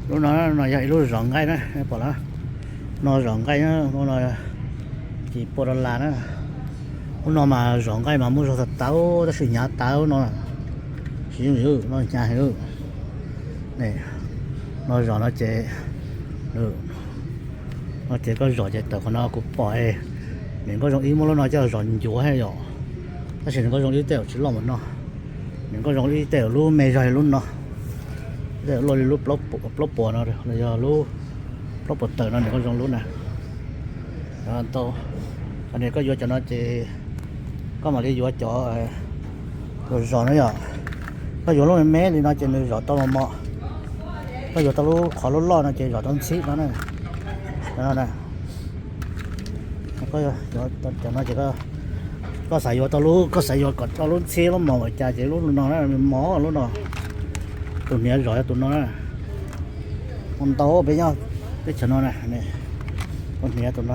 Lub no, no yog ib lub zos nqaij na, pom lawm. No zos nqaij na, lub no ces pua dollar na. Lub no mas zos nqaij mas muaj zog tau tau, tab sis hnyav tas lub no. Tsis yooj yim, no hnyav heev. No zos no ces, no ces koj zom ces tawm qhov no kuv pom es, niam nkauj zoo ib muab lub no coj zom ncuav thiab yom. Tab sis niam nkauj zoo ib tej zaum tsis loj npaum no. Niam nkauj zoo ib tej zaum lub me zog li lub no, tej zaum luaj li lub plaub puas no los yog lub plaub puas tawm no niam nkauj zoo lub na. Ntau, qhov niam koj yuav cov no ces koj mam li yuav cov, cov zom no yom. Koj yuav lub me me li no ces nws zom tau mos mos. Koj yuav tau lub qhov loj loj no ces zom tau ntxhib no na. Cov no ces koj xav yuav tau lub, koj xav yuav kom tau lub ntxhib lub mos ua cas ces lub no na, mos lub no. Tus hniav zom yog tus no na. Ua ntau peb nyob teb chaws no na, tus hniav tus no.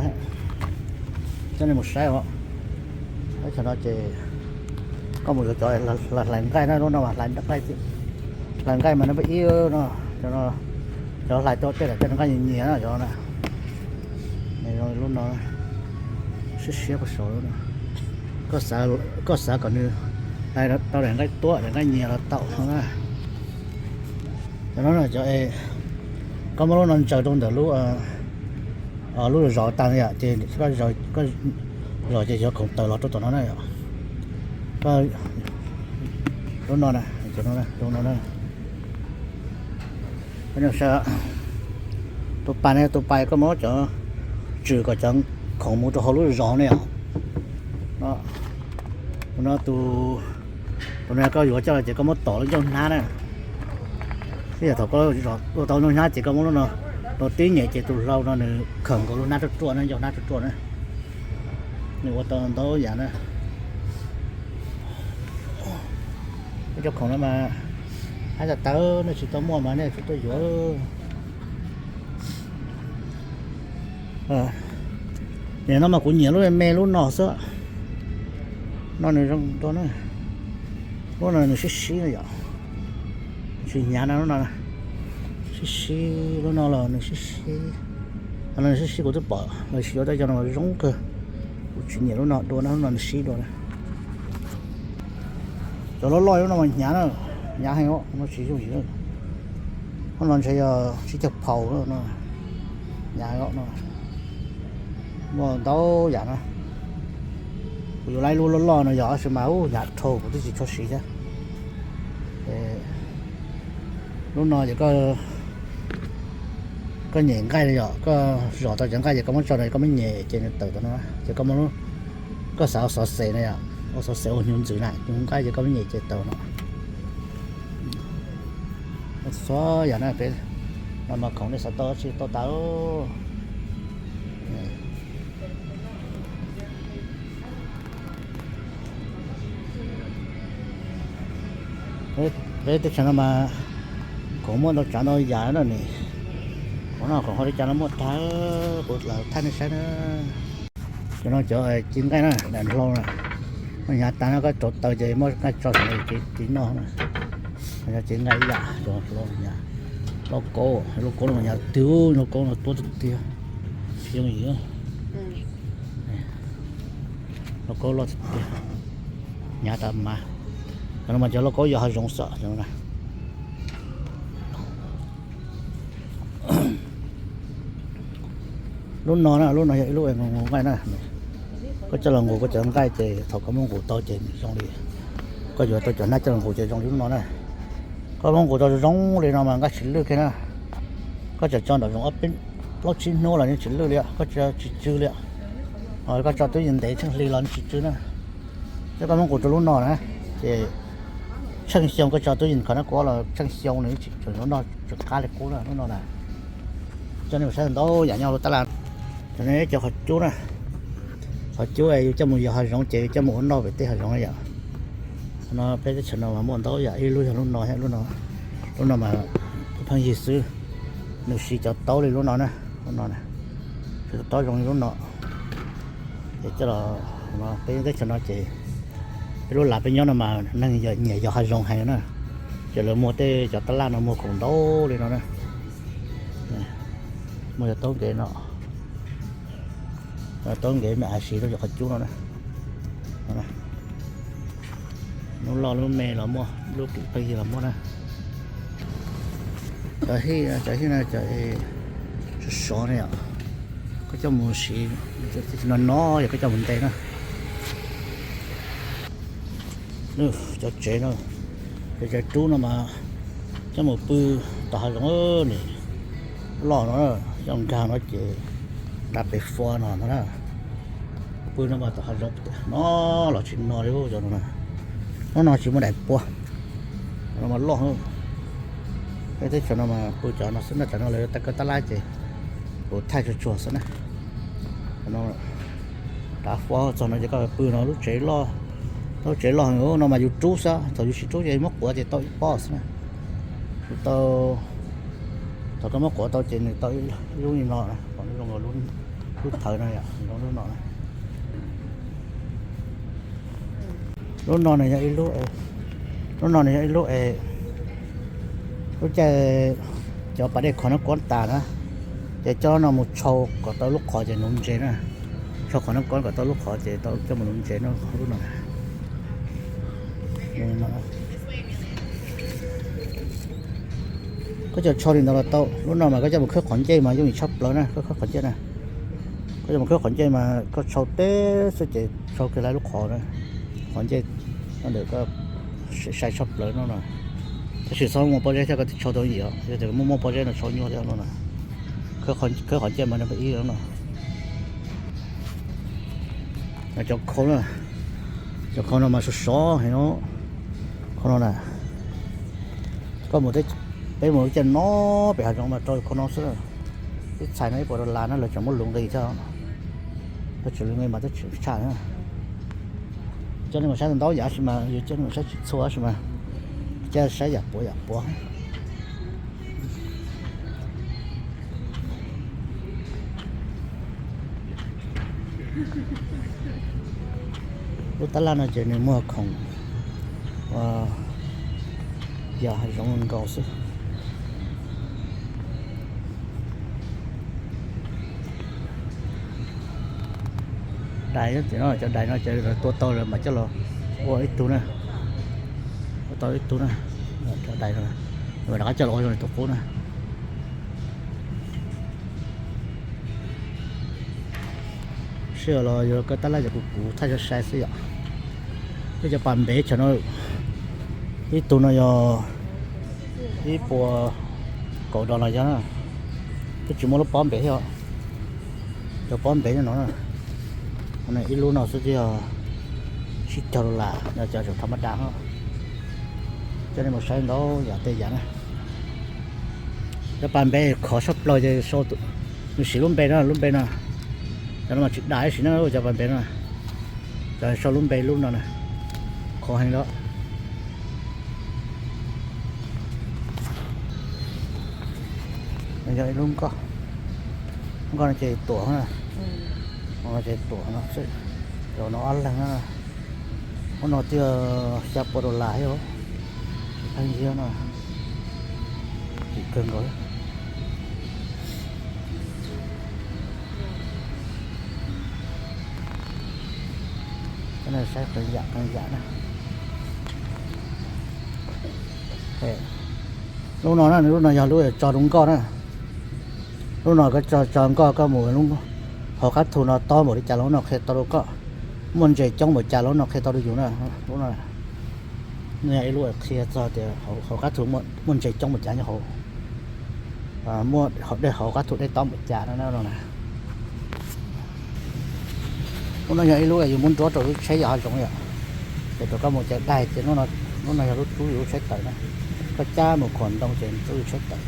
Coj nej mus saib os. Teb chaws no ces koj mus yuav cov hlais nqaij na, lub no mas hlais nqaij, hlais nqaij mas no peb ib no, cov hlais tau tej lam tej nqaij nyias nyias na cov no. Lub no siab siab puag saud. Koj xav kom nws hlais tau daim nqaij tuab daim nqaij nyias los tau no na. Cov no cov, koj muab lub no ntsaws rau ntawm lub, lub zos tag yom, ces koj zom ces yuav khoom tawm los rau tom no na yom. Lub no, lub no na. Tus pas ne, tus pas koj muab cov tswm kom cov khoom mus rau hauv lub zos ne yom. Tus no, tus no koj yuav coj los ces koj muab tom lub ncauj hnab na. Ib yam thaum koj ua tau ncauj hnab ces koj muab lub no rau tib nyem ces tus hlau no nws khawm nkaus lub hnab ruaj ruaj na, ncauj hnab ruaj ruaj na. Nws ua tau ntau yam na. Cov khoom no mas hab tas tawv, nej tsis tau muaj mas nej tsis tuaj yuav. Nim no mas kuv nyiam lub me lub no xwb. No nws zoo dua na. Lub no nws sib sib no yom. Tsis hnyav na lub no. Sib sib lub no los nws sib sib. Qhov no nws sib sib kuv twb pom los sis yuav tab cov no zoo kawg. Kuv tsis nyiam lub no dua na, lub no nws sib dua na. Cov loj loj lub no mas hnyav na, hnyav heev os, no tsis yooj yim. Lub no ntshe yog tsib caug phaus no, hnyav heev os no. Muaj ntau yam na. Kuv yuav lub loj loj no yog tab sis mas hnyav dhau kuv twb tsis tshua siv thiab. Lub no ces koj nyem nqaij yom, koj zom tau cov nqaij ces koj muab tso rau koj muab nyem ces nws tawm tau no. Ces koj muab, koj xav ua xov xes no yom, ua xov xes ua hnyuv ntxwv na, hnyuv nqaij ces koj muab nyem ces tawm no. Txhua yam na peb no mas khoom nej xav tau tsis tau tas. Peb teb chaws no mas khoom muaj ntau tsav ntau yam no ne. Khoom no khoom hauv li cas no muaj tag, kuv lam thaij nej saib na. Cov no cov ci nqaij na, daim hlau na. Hnyav tas no koj rauv taws ces muab nqaij tso saum no ces ci noj na. Ci nqaij ib yam, cov hlau hnyav. Lauj kaub, lauj kaub no hnyav tiag, lauj kaub no tuab tiag tiag. Tsis yooj yim. Lauj kaub loj tiag tiag, hnyav tas mas. Cov no mas cov lauj kaub yos hav zoov xwb. Lub no na, lub no yog ib lub nqus nqaij na. Koj coj los nqus koj cov nqaij ces thaum koj muab nqus tau ces zoo li koj yuav tau cov hnab coj los nqus ces zoo li lub no na. Koj muab nqus tau zoo li no mas nqaij tsis lwj kiag na. Koj tseem tso nram zoov ob peb plaub tsib hnub los yeej tsis lwj li, koj tsis tsw li. Koj tso twj ywm ntev tsheej hli los tsis tsw na. Thiab koj muab nqus rau lub no na, ces tsheej xyoo koj tso twj ywm qhov no kuv los tsheej xyoo nws tseem noj tseem qab li qub na lub no na. Coj nej mus saib ntau yam nyob hauv tab laj. Cov no cov qhov cub na, qhov cub yus coj mus yos hav zoov ces yus coj mus ua noj pem tej hav zoov na yom. No peb teb chaws no mas muaj ntau yam, ib lub yog lub no thiab, lub no mas pheej yig xwb. Nws siv cov taub li lub no na, lub no na, siv cov taub zoo li lub no. Ces coj los, peb teb chaws no ces peb lub lav peb nyob no mas neeg nyiam yos hav zoov heev na. Ces lawv muag tej cov tab laj no muag khoom ntau li no na. Muaj cov taub nkev no, cov taub nkev me av siv rau cov qhov cub no na. Lub loj lub me los muaj, lub kim pheej yig los muaj na. Cov hij, cov hij no cov sov sov ne yom, koj coj mus siv, no no yog koj coj mus nte na. Cov tsev no, cov tsev rub no mas coj mus pw tom hav zoov, nim loj no, coj nkag no ces nqa pem fo no no na. Pw no mas tom hav zoov no los tsis no li cov no. Hnub no tsis muaj daim pua, no mas loj. Peb teb chaws no mas pw cov no xwb na, cov no lawv yuav tau kaw tab lab ces kuv thaij tsuag tsuag xwb na. Nqa fo txog no ces koj pw no, lub tsev loj, lub tsev loj heev no mas yus rub xwb, thaum yus tsis rub ces muab quav ces tau ib pob xwb na. Tau, thaum koj muab quav tau ces nws tau ib lub li no, lub thawv no, lub no. Lub no nws yog ib lub, lub no nws yog ib lub es lub caij cov pas dej khov nab kob tas na, ces coj no mus tshau kom tau lub qhov ces nuv ntses na. Tshau qhov nab kob kom tau lub qhov ces tau coj mus nuv ntses no lub no. Koj coj tshau li ntawd los tau, lub no mas koj coj mus khawb qhov ncej mas yooj yim tshaj plaws na, koj khawb qhov ncej na. Koj coj mus khawb qhov ncej mas koj tshau teb xwb ces tshau kiag lawm lub qhov na, qhov ncej no ntawm koj sai tshaj plaws no na. Tab sis txhob muaj pob zeb thiab, koj thiaj tshau tau yooj yim os, yog tias muaj muaj pob zeb no tshau nyuaj thiab no na. Khawb qhov ncej mas no ib no. Cov khau na, cov khau no mas sov sov heev no. Khau no na, koj mus, peb mus lub caij no pem hav zoov mas rau khau no xwb. Ib txhais no ib puas dollar na, lawv tseem muab luv nqi thiab. Lawv tseem luv nqi mas twb tseem tshaj na. Coj nej mus saib ntau yam sis mas, yus coj nej mus saib tsis txhua sis mas, coj saib yam puav yam puav. Lub tab laj no ces nws muag khoom yam hav zoov nkaus xwb. Dais, cov dais no ces tua tau lawm mas coj los ua ib tug na. Ua tau ib tug na, cov dais no, rov qab coj los ua zoo li tus qub na. Sij hawm los yuav kaw tab laj ces kuv, kuv thaij sai sai xwb yom. Thiab cov pas npev tsam no, ib tug no yog ib puas kaum dollar yog na, twb tsis muaj lub pob npev thiab. Cov pob npev no, ib lub no xwb twb yog tsib caug dollar, yog cov thaum maj das. Coj nej mus saib ntau yam tej yam na. Cov pas npev khov tshaj plaws ces nws siv lub npe no, lub npe no. Cov no mas tsis dais ib sim na, cov pas npev no. Cov sau lub npe lub no na, khov heev lawm. Yog ib lub nkoj, nkoj no ces tuam na, ces tuam no xwb, cov no ob leeg na. Ub no twb xya pua dollar thiab, tsis pheej yig no, kim kawg nkaus. Saib qee yam qee yam na. Lub no na, lub no yog lub tso rau nkoj na. Lub no koj tso, tso nkoj koj mus, hauv qab thu no tob npaum li cas los lub no qhia tau rau koj. Muaj ntses coob npaum cas los lub no qhia tau rau yus na. Lub no yog ib lub qhia txog tias hauv qab thu muaj ntses coob npaum cas nyob hauv, muaj dej hauv qab thu dej tob npaum cas no na. Lub no yog ib lub yus muab nruab rau lub tsheb yos hav zoov yom, ces rau koj mus cawm daig ces lub no yog lub rub yus lub tsheb tawm na. Koj cab mus khuam ntoo ces rub yus tsheb tawm.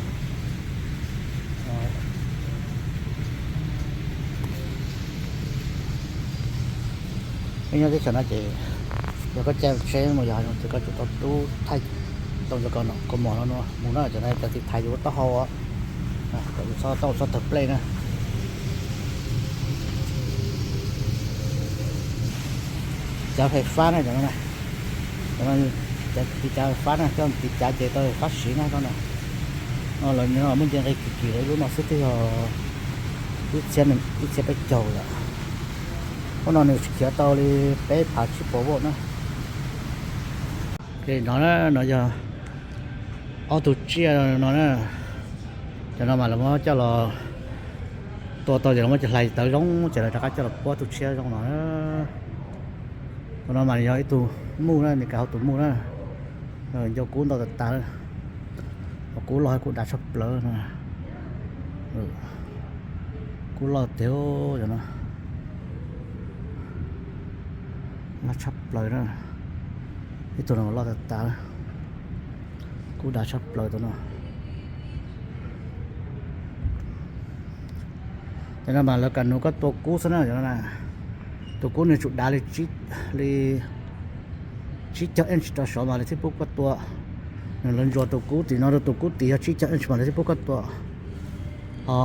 Peb nyob teb chaws no ces yog koj caij tsheb mus yos hav zoov ces koj tsum tau rub thaij ntoo cov kaus mom no mus na, cov no cov tiv thaiv yus lub taub hau, kom yus txhob tawg plej na. Cav fais fab na, cov no, cov tiv cav fais fab na, coj tiv cav ces tau fab siv na koj na. No lawv muaj nce nqi kim kim lawm, lub no xwb twb yog ib txhiab peb caug lawm. Lub no nws khiav tau li peb phav tsib puas voj na. No, no yog ob tug tsiaj no na. Cov no mas lawv muab coj los tua tau ces lawv muab coj hlais tawv zoo ces lawv rov qab coj los puab tug tshiab zoo no. Tus no mas yog ib tug muj na, Meskas hau tus muj na. Ncau kub ntau tas tas, ho kub loj kub dav tshaj plaws no. Kub loj tiag no, loj tshaj plaws na. Ib tug no loj tas tas, kub dav tshaj plaws tus no. Cov no mas lawv kam nug koj tua kub xwb na. Tus kub nws tsum dav li, li tsib caug inch rov sov mas lawv thiaj pub koj tua. Lawv ntsuas tus kub tim no rau tus kub tim yog tsib caug inch mas lawv thiaj pub koj tua. Ho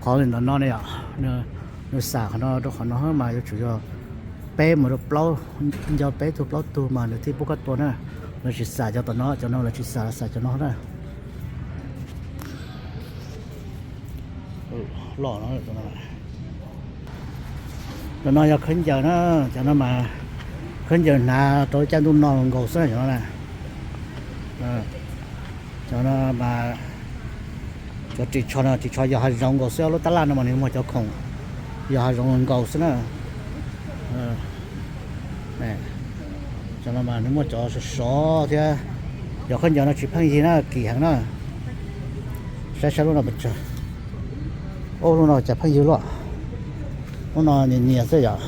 qhov li ntawm no ne yom, nws xam qhov no rau qhov no mas yuav tsum yog peb mus rau plaub, nco peb tug plaub tug mas nws thiaj pub koj tua na. Lawv tsis xam cov tom no, cov no lawv tsis xam, xam cov no na. Loj no. Cov no yog khaub ncaws na, cov no mas khaub ncaws hnav rau lub caij ntuj no nkaus xwb cov no na. Cov no mas cov ris tsho no, ris tsho yos hav zoov nkaus xwb, lub tab laj no mas nws muag cov khoom yos hav zoov nkaus xwb na. Cov no mas nws muaj cov sov sov thiab. Cov khaub ncaws no tsis pheej yig na, kim heev na. Saib saib lub no pes tsawg. Ub, lub no cas pheej yig luaj. Lub no nyias nyias xwb yom.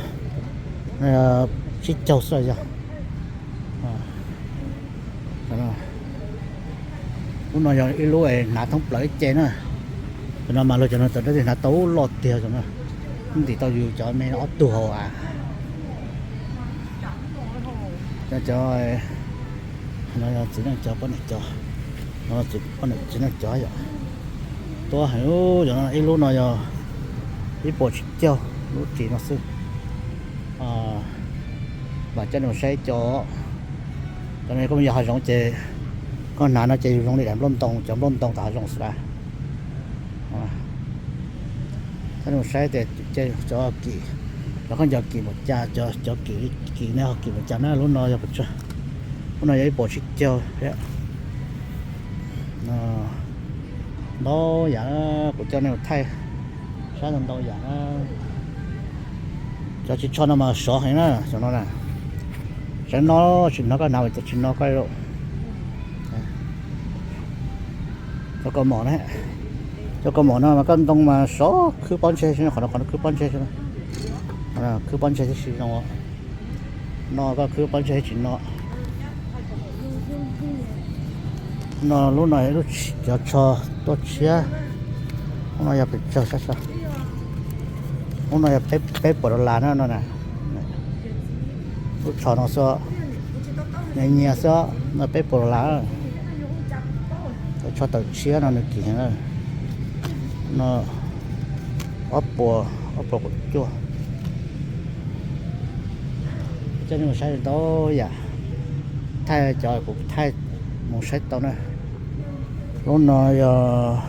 Tsib caug xwb yog. Lub no yog ib lub hnav thoob plaws ib ce na. Cov no mas luag cov no txawm dab tsi hnav tau loj tiag cov no. Ntim tau yus cov me ob tug hauv a. Cov, cov no yog txiv neej cov, poj niam cov, poj niam txiv neej cov yom. Tuab heev, cov no ib lub no yog ib puas tsib caug lub ris no xwb. Vam coj nej mus saib cov, cov no koj mus yos hav zoov ces koj hnav no ces yus zoo li daim nplooj ntoo, cov nplooj ntoo tom hav zoov xwb a. Coj nej mus saib tias cov kim, cov khaub ncaws kim npaum cas, cov kim, kim nej ho kim npaum cas na. Lub no yog pes tsawg? Lub no yog ib puas tsib caug thiab. Ntau yam, kuv coj nej mus thaij saib ntau ntau yam na. Cov ris tsho no mas sov heev na, cov no na. Tseem no tsis hnov koj hnav, tsis hnov koj. Cov kaus mom na, cov kaus mom no mas koj ntoo mas sov khwb pob ntseg, qhov no qhov no khwb pob ntseg, khwb pob ntseg tib si zoo. No koj khwb pob ntseg tsis no. No lub no lub cov tsho tuaj tshiab. Lub no yog pes tsawg sab sab? Lub no yog peb puas dollar na no na. Lub tsho no xwb, nyias nyias xwb no, peb puas dollar. Cov tsho tawm tshiab no nws kim heev na. No ob puas, ob puas kaum cuaj. Coj nej mus saib ntau yam, thaij cov kuv thaij mus saib tau na. Lub no yog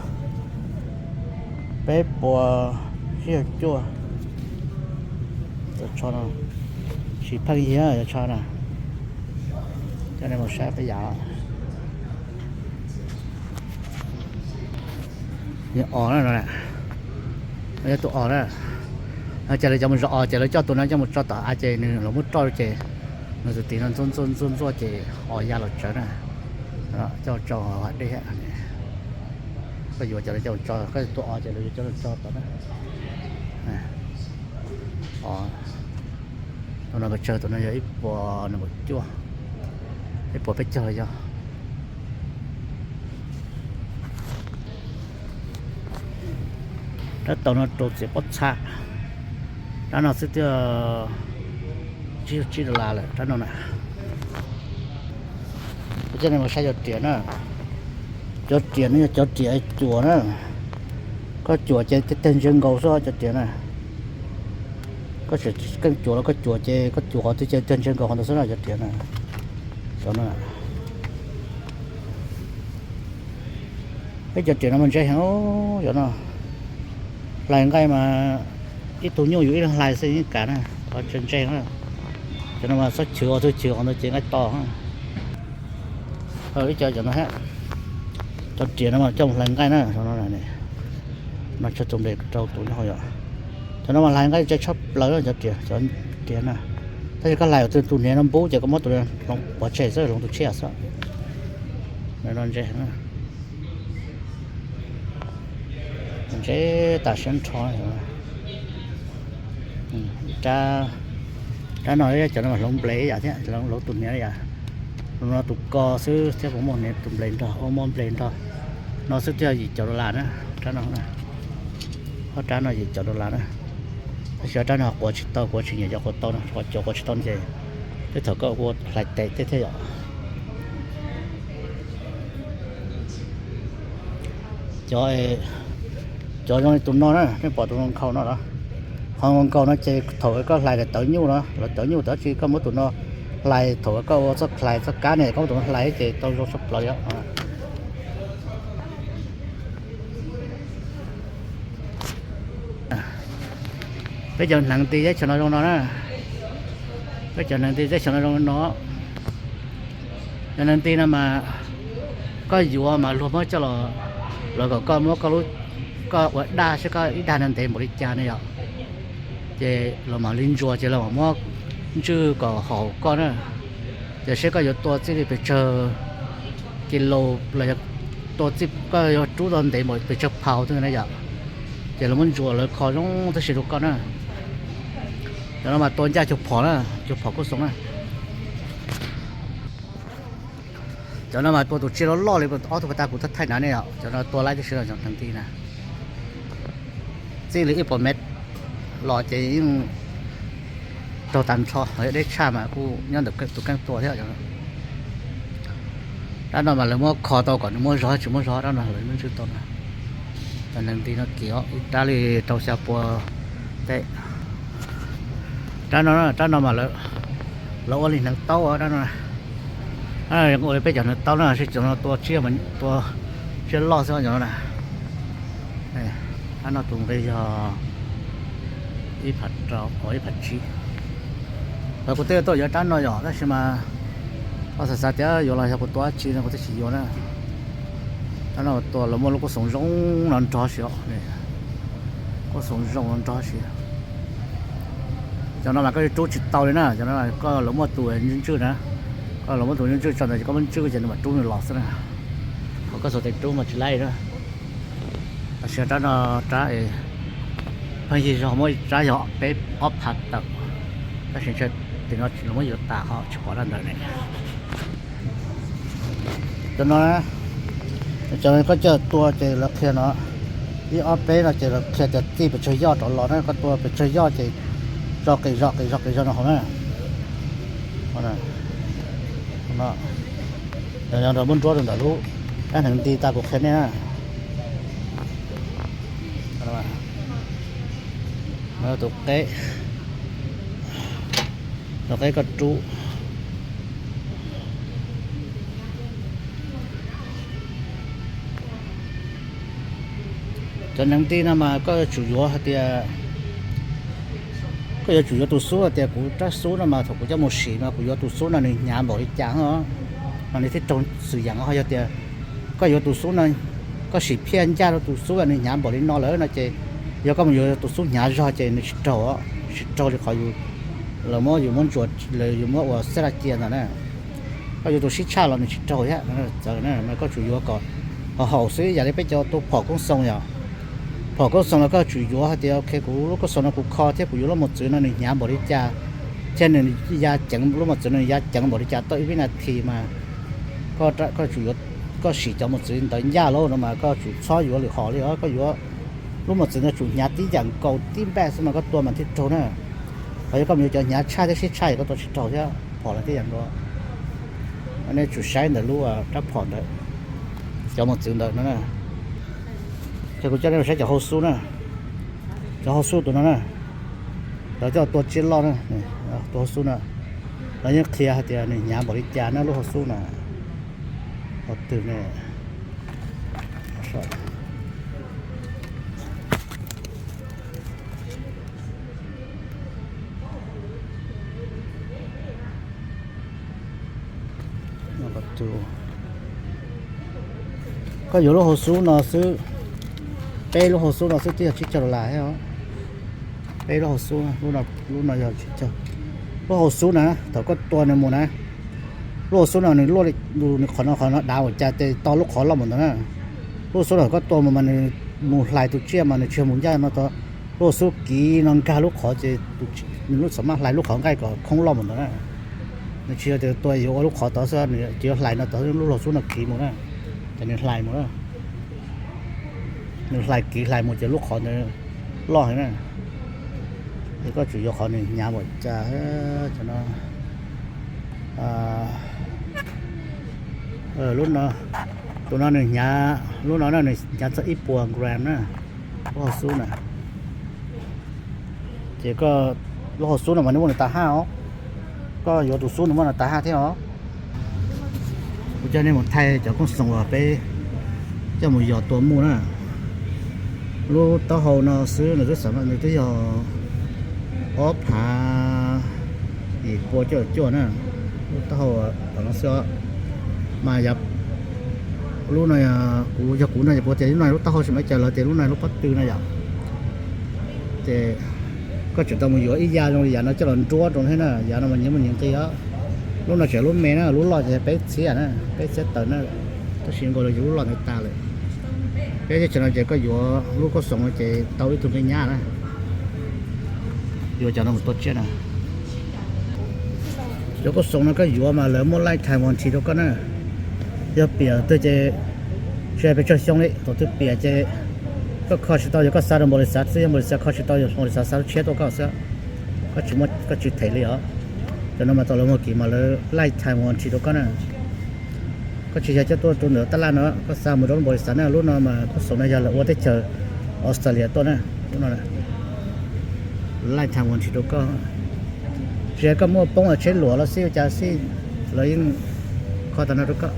peb puas tsib caug cuaj. Cov tsho no tsis pheej yig cov tsho na. Coj nej mus saib peb yam. Os na, yog tus os na. Ces lawv cov mus zov os ces lawv coj tus no coj mus tso tom av ces nws los muab roj ces nws tus tis no ntxuaj ntxuaj ntxuaj ntxuaj ces os ya los tsawv na. Coj tso hav dej, koj yuav cov no coj mus tso, koj tua os ces lawv yuav coj los tso tod na. Tus no pes tsawg? Tus no yog ib puas nees nkaum cuaj, ib puas peb caug los yog. Rab taus no rau txiav pob txha, rab no xwb twb tsib, tsib dollar lawm rab no na. Kuv coj nej mus saib cov riam na. Cov riam no yog cov riam cuam na. Koj cuam ces teg ntsia nkaus xwb cov riam na. Koj tseem keej cuam los koj cuam ces koj cuam qhov twg ces teg ntsia nkaus qhov ntawd xwb na cov riam na. Cov no. Peb cov riam no mas ntse heev, cov no hlais nqaij mas ib tug nyuj yus ib leeg hlais xwb yeej kav na, qhov ntse ntse na. Cov no mas txhob chwv, txhob chwv qhov ntawd ces nqaij to. Ib co cov no, cov riam no mas coj mus hlais nqaij na, no tshaj tus nplej rau tus nyob hauv yom. Cov no mas hlais nqaij ntse tshaj plaws cov riam, cov riam na. Tab sis koj hlais tus hniav no npub ces koj muab tus hloov pov tseg xwb, hloov tus tshiab xwb. No ntse na. Ntse tas siab nrho. Rab no cov no mas hloov nplej ib yam thiab, hloov tus hniav ib yam. No tus ko xwb thiab puas muaj hniav tus nplej nrog, ua muaj nplej nrog. No xwb thiaj yim caum dollar na, rab no. Ob rab no yim caum dollar na. Tab sis ob rab no quav tsis tau, quav tsis nyiam cov quav tau no, cov quav tsis tau ces tej thaum koj ua hlais tes tej thiab yom. Cov, cov zoo li tus no na, nej pom tus nkhaus no los? Qhov nkhaus no ces thaum koj hlais lawv tawv nyuj no, lawv tawv nyuj tab sis koj muab tus no hlais thaum koj ua txoj hlais txoj kab ne, koj muab tus no hlais ces tau zoo tshaj plaws li. Peb cov hneev nti teb chaws no zoo no na. Peb cov hneev nti teb chaws no zoo no. Cov hneev nti no mas koj yuav mas luag muab coj los, los kom koj muab koj lub, koj ua daj seb koj ib daj no ntev npaum li cas ne yom. Ces los mam li ntsuas ces los mam muab ntswj kom haum koj na. Ces seb koj yuav tua txij li pes tsawg kis lus los yog tua txij koj yuav rub tau ntev npaum pes tsawg phaus xwb na yom. Ces lawv muab ntsuas lawv kho zoo tab sis rau koj na. Cov no mas tua ncaj cuag phom na, cuag phom kuj xoo na. Cov no mas tua tus tsiaj loj loj li ob tug pas tas kuv thaij na ne yom, cov no tua laib tib si los cov hneev nti na. Txij li ib puas mev los ces yeej raug tag nrho, deb tshaj mas kuj nyob ntawm tus keeb tua thiab. Rab no mas lawv muab kho tau kom nws muaj zog tsis muaj zog, rab no lawv muab ntswj tau na. Cov hneev nti no kiv ib rab li rau xya pua teb. Rab no, rab no mas lawv ua li hneev taub rab no. Ua li peb cov hneev taub na, tab sis cov no tua tsiaj, tua tsiaj loj xwb cov no na. Rab no tus nqi yog ib phav rau, ib phav tsib. Lawv kuv twb tuaj yuav rab no yom, tab sis mas koj xav xav tias yuav los yog kuv tua dab tsi no kuv twb tsis yuav na. Rab no tua los muaj lub kua xoo zoo no nrog si os, kua xoo zoo no nrog si. Cov no mas koj rub tsis tau li na, cov no koj los muaj tus ntswj ntswj na, koj los muaj tus ntswj ntswj tso ntawd ces koj muab ntswj ces nws mam rub nws los xwb na. Ho koj xuas tes rub mas tsis laib na. Tam sim rab no rab pheej yig zog muab rab yog peb ob phav tawm, tab sis ntshe tim no los muab yuav tas ho tsis pom rab ntawd ne. Cov no, cov koj coj tua ces lawv qhia no, ib ob peb no ces lawv qhia tias txij pes tsawg yoj rov los na, koj tua pes tsawg yoj ces tso qis zog qis zog qis zog no hauv na. Yog yog nrog muab nruab rau ntawm lub rab hneev nti tas kuv qhia nej na. Tus qeb, tus qeb koj rub. Cov hneev nti no mas koj yuav tsum yuav hais tias, koj yuav tsum yuav tus xub hais tias kuv rab xub no mas thaum kuv coj mus sim mas kuv yuav tus xub no nws hnyav npaum li cas no nws thiaj raug xwm yam. Ho yog tias koj yuav tus xub no, koj sim phiaj ncaj rau tus xub nws hnyav npaum li no lawm no ces yog koj mus yuav tus xub hnyav zog ces nws tsis raug, tsis raug li qhov yus, lawv muab yus muab ntsuas, lawv yus muab ua xab laj cia ntawd na. Koj yuav tus sib tshaj los nws tsis raug thiab. Txawm na mas koj tsum yuav kom haum haum xwb, yam li peb cov tua phom koob xoo yom. Phom koob xoo los koj tsum yuav hais tias ok kuv lub koob xoo no kuv kho thiab kuv yuav lub mos txwv no nws hnyav npaum li cas thiab nws ya ceev, lub mos txwv no nws ya ceev npaum li cas tau ib vib nas this mas koj tsum yuav, koj sim cov mos txwv ntawd ncaj lauj no mas koj tsum txhob yuav lwm hom li os. Koj yuav lub mos txwv no tsum hnyav tib yam nkaus tib npaj xwb mas koj tua mas thiaj raug na. Ho yog koj mus yuav cov hnyav tshaj thiab sib tshaj koj tua tsis raug thiab, phom los tib yam nkaus. Nej tsum saib ntawm lub rab phom ntawd, cov mos txwv ntawd no na. Ces kuv coj nej mus saib cov hau xub na, cov hau xub tus no na, cov coj tua tsiaj loj na, tus hau xub na, lawv yeej qhia hais tias nws hnyav npaum li cas na lub hau xub na. Hau twg ne? Koj yuav lub hauv xub no xwb, peb lub hauv xub no xwb twb yog tsib caug dollar thiab. Peb lub hauv xub, lub no yog tsib caug. Lub hauv xub na, thaum koj tua nws mus na, lub hauv xub no nws luaj li, nws qhov no qhov no dav ua cas ces tau lub qhov loj mus ntawd na. Lub hauv xub no koj tua mus mas nws mus hlais tus tsiaj mas nws tsis yog mus ncaj no tod. Lub hauv xub kiv no nkag lub qhov ces nws lub xam maj hlais lub qhov nqaij kom khoob loj mus ntawd na. Nws tsis yog tias tua yuav ua lub qhov tod xwb, nws tsis yog hlais no tod, lub hauv xub no kiv mus na, ces nws hlais mus na. Nws hlais kiv hlais mus ces lub qhov ntawd loj heev na. Es koj tsum yuav qhov nws hnyav npaum cas, cov no. Lub no, tus no nws hnyav, lub no na nws hnyav txog ib puas gram na, lub hauv xub na. Ces koj, lub hauv xub no mas nws muaj nws tas haj os. Koj yuav tus xub nws muaj nws tas haj thiab os. Kuv coj nej mus thaij cov kooj xoom uas peb coj mus yos tua muj na. Lub taub hau no xwb nws twb xav nws twb yog ob phav yim pua cuaj caum cuaj na. Lub taub hau tom no xwb os. Mas yog lub no, kuv yog kuv no yog kuv tias lub no lub taub hau tsis muaj ib co lawv tias lub no lub pob tw no yom. Ces koj tseem tau mus yuav ib yam zoo li yam no coj los nruab rau thiab na, yam no mas nyias muaj nyias nqi os. Lub no tseem lub me na, lub loj ces peb txhiab na, peb txhiab tawm na, tab sis nkaus los yuav lub loj ntawd tas lawm. Peb teb chaws no ces koj yuav lub kooj xoom no ces tau ib tug nqi nyab na. Yuav cov no mus tua tsiaj na. Cov kooj xoom no koj yuav mas lawv muaj lifetime warranty rau koj na. Yog piam twg ces tsis hais pes tsawg xyoo li, thaum twg piam ces koj kho tsis tau, yog koj xa rau npaum li xav xwb, yog npaum li xav kho tsis tau, yog npaum li xav xa lub tshiab tuaj koj xwb, koj tsis them li os. Cov no mas tau lawv muag kiv mas lawv lifetime warranty rau koj na. Koj tsis yog coj tuaj rau ntawm tab laj no, koj xa mus rau lub npaum li xav na, lub no mas kooj xoom no yog lawv ua teb chaws Australia tuaj na, lub no lifetime warranty rau koj. Tsis hais koj muaj poob los tsheb luam los xij ua cas xij, lawv yeej kho tas no rau koj.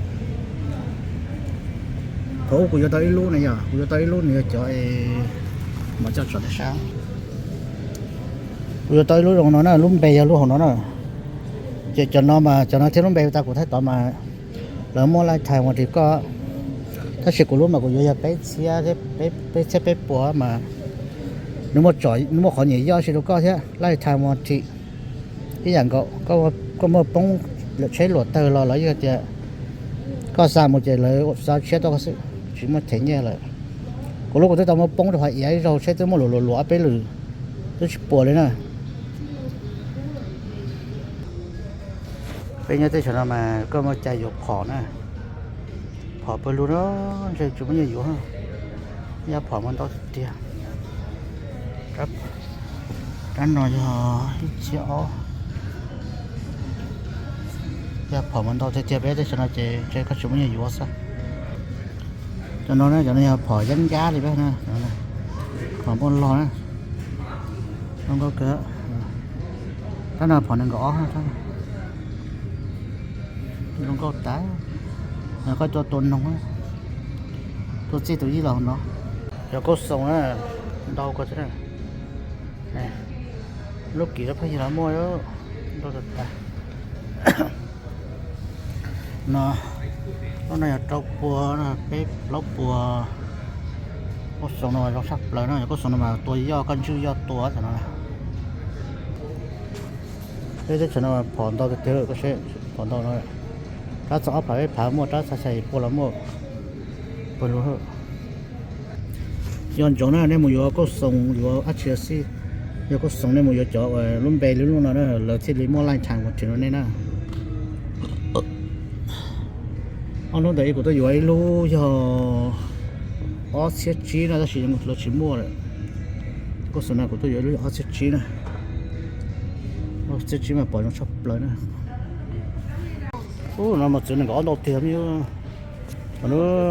Thaum ub kuv yuav tau ib lub na yom, kuv yuav tau ib lub nws yog cov, mam coj tso rau sab. Kuv yuav tau ib lub zoo no na, lub npe yog lub hauv no na. Ces cov no mas cov no thiab lub npe tas kuv thaij tod mas lawv muaj lifetime warranty rau koj. Tab sis kuv lub mas kuv yuav yog peb txhiab, peb txhiab peb puas mas nws muaj tsom, nws muaj qhov nyiam yoj si rau koj thiab lifetime warranty ib yam nkaus. Koj muaj poob lawm tsheb luam tawg los lawv yeej tias koj xa mus ces lawv xa tshiab tuaj koj xwb, tsis muaj them nyiaj lawm. Kuv lub kuv twb tau muaj poob rau hauv iav ib zaug, tsheb twb muaj luam luam luam ob peb lwm, twb tsis puas li na. Peb nyob teb chaws no mas koj muaj cai yuav phom na, phom pawg lug no ntshe tsis muaj nyiaj yuav, yaj phom muaj ntau tiag tiag. Rab no yog ib txhiab ob, yaj phom muaj ntau tiag tiag, peb teb chaws no ces ntshe koj tsis muaj nyiaj yuav xwb. Cov no na, cov no yog phom yab nyab li peb na, phom npauj log na, zoo nkauj kawg. Rab no phom nees nkaum ob, zoo nkauj tas. Koj tua tua noog, tua txij tus yij los no. Cov kauj xoom na, ntau kawg thiab. Lub kim lub pheej yig los muaj, ntau tas tas. No, lub no yog rau puas, peb plaub puas. Kauj xoom no zoo tshaj plaws na, yog kauj xoom no mas tua yoj, koj ntswj yoj tua tam no. Peb teb chaws no phom ntau tiag tiag, koj saib phom ntau no. Rab txog ob phav peb phav muaj, rab txog xya yim pua los muaj. Pawg lug. Yog ntsoov na, nej mus yuav kauj xoom yuav dab tsi los xij, yog kauj xoom nej mus yuav cov lub npe li lub no na, lawv thiaj li muaj lifetime warranty rau nej na. Ob hnub ntawd kuv tuaj yuav ib lub yog ob txhiab tsib na, tab sis lawv tsis muaj lawm. Kauj xoom no kuv tuaj yuav ib lub ob txhiab tsib na. Ob txhiab tsib mas pom zoo tshaj plaws na. Ub, no mos txwv nees nkaum ob ntau tiag me.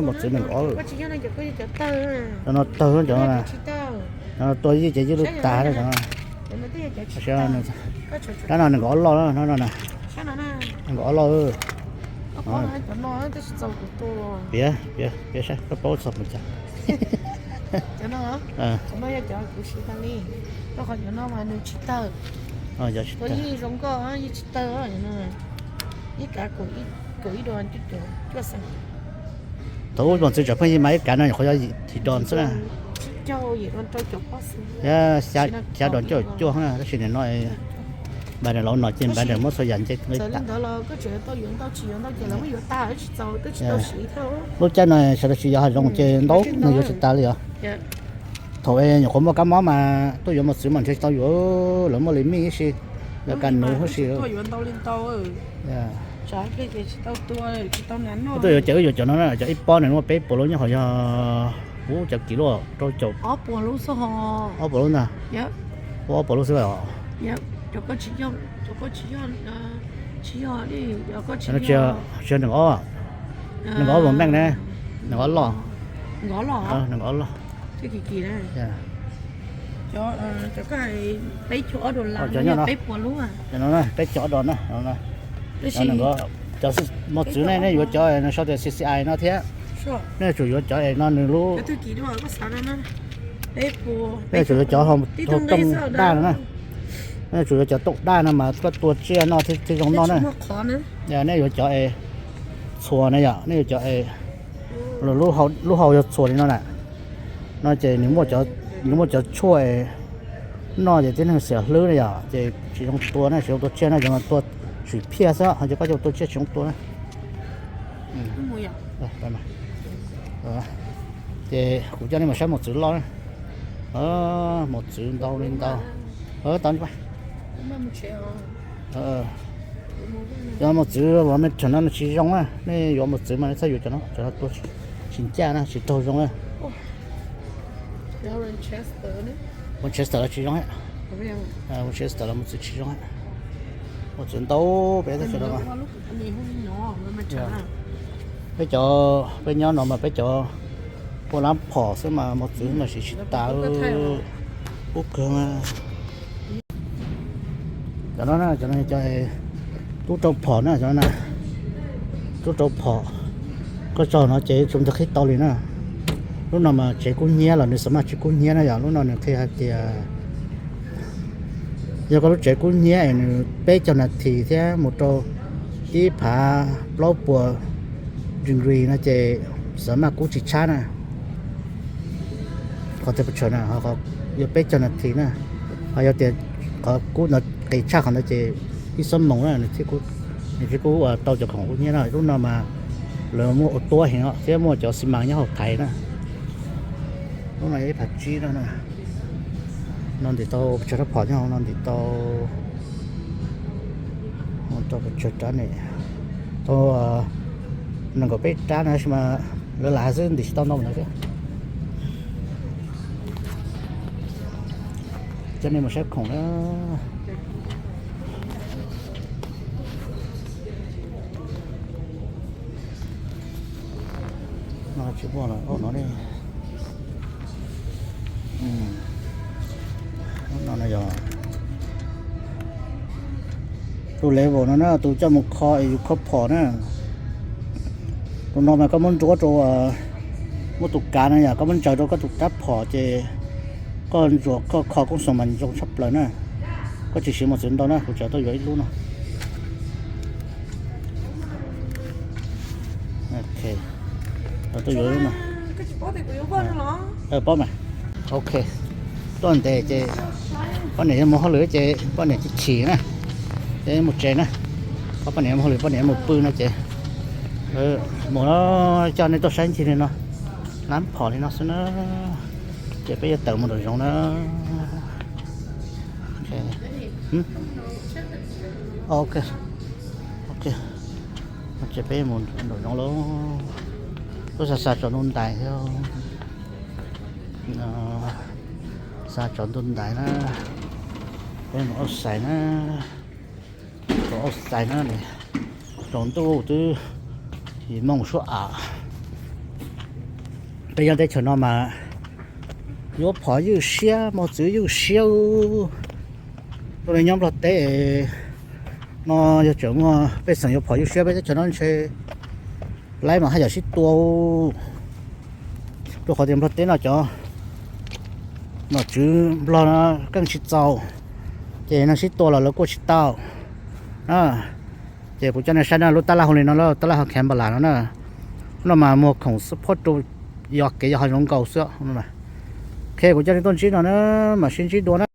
Mos txwv nees nkaum ob. Cov no tawg cov no. Cov no tua yij ces yij lwj tas cov no. Rab no nees nkaum ob loj, nees nkaum ob loj. Cov no tab sis txaus kuv tua. Piav, piav, piav saib koj paub txog mus cas. Cov no, cov no yog cov kuv siv tas li, rau qhov cov no mas nws tsis tawg. Tua yeej zoo nkauj yeej tsis tawg. Ib kav kaum ib dos cuaj xees. Thaum ub mos txwv tseem pheej yig mas ib kav no nyuam qhuav yog yim dos xwb na. Xya dos cuaj cuaj na, tab sis nim no npaj nim laus no ces npaj nim muab txhua yam nce. Lub caij no sawv daws tsis yuav hav zoov ces ntau nws yuav tsis tas li os. Thaum nyuam qhuav muaj kab mob mas tuaj yuav mos txwv mas nrhiav tsis tau yuav, lawv muaj limit ib si, lawv kas nuv huv si. Tuaj yuav cov wb yuav cov no na, cov ib pob nws muaj peb puas lub, nyob hauv yog ub cov kiv luaj rau caum ob puas lub ntag. Ua ob puas lub xwb os. Tsis yog nees ob, nees ob vos meej ne, nees ob loj, nees ob loj. Cov nyob no, peb caug ob dos na. Cov mos txwv ne nej yuav cov nws sau tias C C I no thiab. Nej yuav tsum yuav cov es no nws lub, nej yuav tsum yuav cov tooj daj no na. Nej yuav tsum yuav cov tooj daj no mas koj tua tsiaj noj thiaj zoo noj na. Nej yuav cov es txhuas na yom, nej yuav cov es lub hau yog txhuas li no na. No ces nws muaj cov tshuaj noj ces tib neeg xiam hlwb na yom, ces tsis zoo tua na, tsis zoo tua tsiaj na, zoo tua sim phiaj xwb, ho cov koj coj tua tsiaj tsis zoo tua na. Ces kuv coj nej mus saib mos txwv loj na. Mos txwv ntau li ntau. Tau, cov mos txwv vov me rhawm no nws tsis zoo na, nej yuav mos txwv mas nej txhob yuav cov no, cov no tua tsis ncaj na, tsis raug zoo na. Winchester los tsis zoo, Winchester los mos txwv tsis zoo. Mos txwv ntau peb teb chaws no. Peb cov, peb nyob no mas peb cov ua lab phom xwb mas mos txwv mas siv tsis tas, kub kawg. Cov no na, cov no cov tub rau phom na, cov no na, tub rau phom. Koj tso no ces tsuas ntawg qhib tau li na. Lub no mas tsev kub hnyiab los nws xav mas tsis kub hnyiab na yom, lub no nws qhia hais tias yog koj lub tsev kub hnyiab es nws peb caug nas this thiab mus rau ib phav plaub puas degree no ces xav mas kub tsis tshab na. Qhov tias pes tsawg na, yog peb caug nas this na, ho yog tias qhov kub ntawd qis tshaj qhov ntawd ces ib xuab moos na nws thiaj kub tau cov khoom kub hnyiab na. Lub no mas lawv muaj ua tuab heev thiab muaj cov xi mas nyob hauv thaiv na. Lub no yog ib phav tsib no na. No ntim tau pes tsawg rab phom nyob hauv no, ntim tau, tau pes tsawg rab ne, tau nees nkaum peb rab na, tab sis mas lawv lam xwb ntim tsis tau ntau ntawd thiab. Coj nej mus saib khoom na. No tsis muaj lawm, no ne. No yog tus level no na, tus coj mus kho es yus kho phom na. Tus no mas koj muab nruab rau, muab tus kav no yom, koj muab ntsaws rau koj tus rab phom ces koj ntsuas koj kho koob xoom mas zoo tshaj plaws na. Koj tsis siv mos txwv ntau na, kuv tsuas tuaj yuav ib lub no. Ok, tuaj yuav ib lub no. Paub mas. Ok, tuaj ntes ces poj niam yuav mus hauj lwm ces poj niam cia chim na, ces mus tsev na. Poj niam mus hauj lwm, poj niam mus pw no ces mus no, coj nej tuaj saib ncig li no, lab phom li no xwb na. Ces peb yuav tawm mus nraum zoov na. Ok, ok, ces peb mus nraum zoov lauj. Tuaj xa xa tsaus ntuj ntais thiab. Xa tsaus ntuj ntais na. Peb mus ua xais na. Ua xais na, tsaus ntuj twb yim moos suab am. Peb nyob teb chaws no mas yuav phom ywj siab, mos txwv ywj siab. Tuaj li nyob Nplog teb no yog tseem muaj pej xeem yuav phom ywj siab, peb teb chaws no ntshe Laib mas haj yam sib tua, rau qhov tias Nplog teb no cov nom tswv Nplog no keej tsis txaus, ces no sib tua los lawv kuaj tsis tau. Ces kuv coj nej saib no lub tab laj hu li no, lub tab laj hu Kampalas no na. No mas muag khoom xub phob rau, yog kev yog ho zoo nkaus xwb. Ok, kuv coj nej tuaj ntsib no na, mam sib ntsib dua na.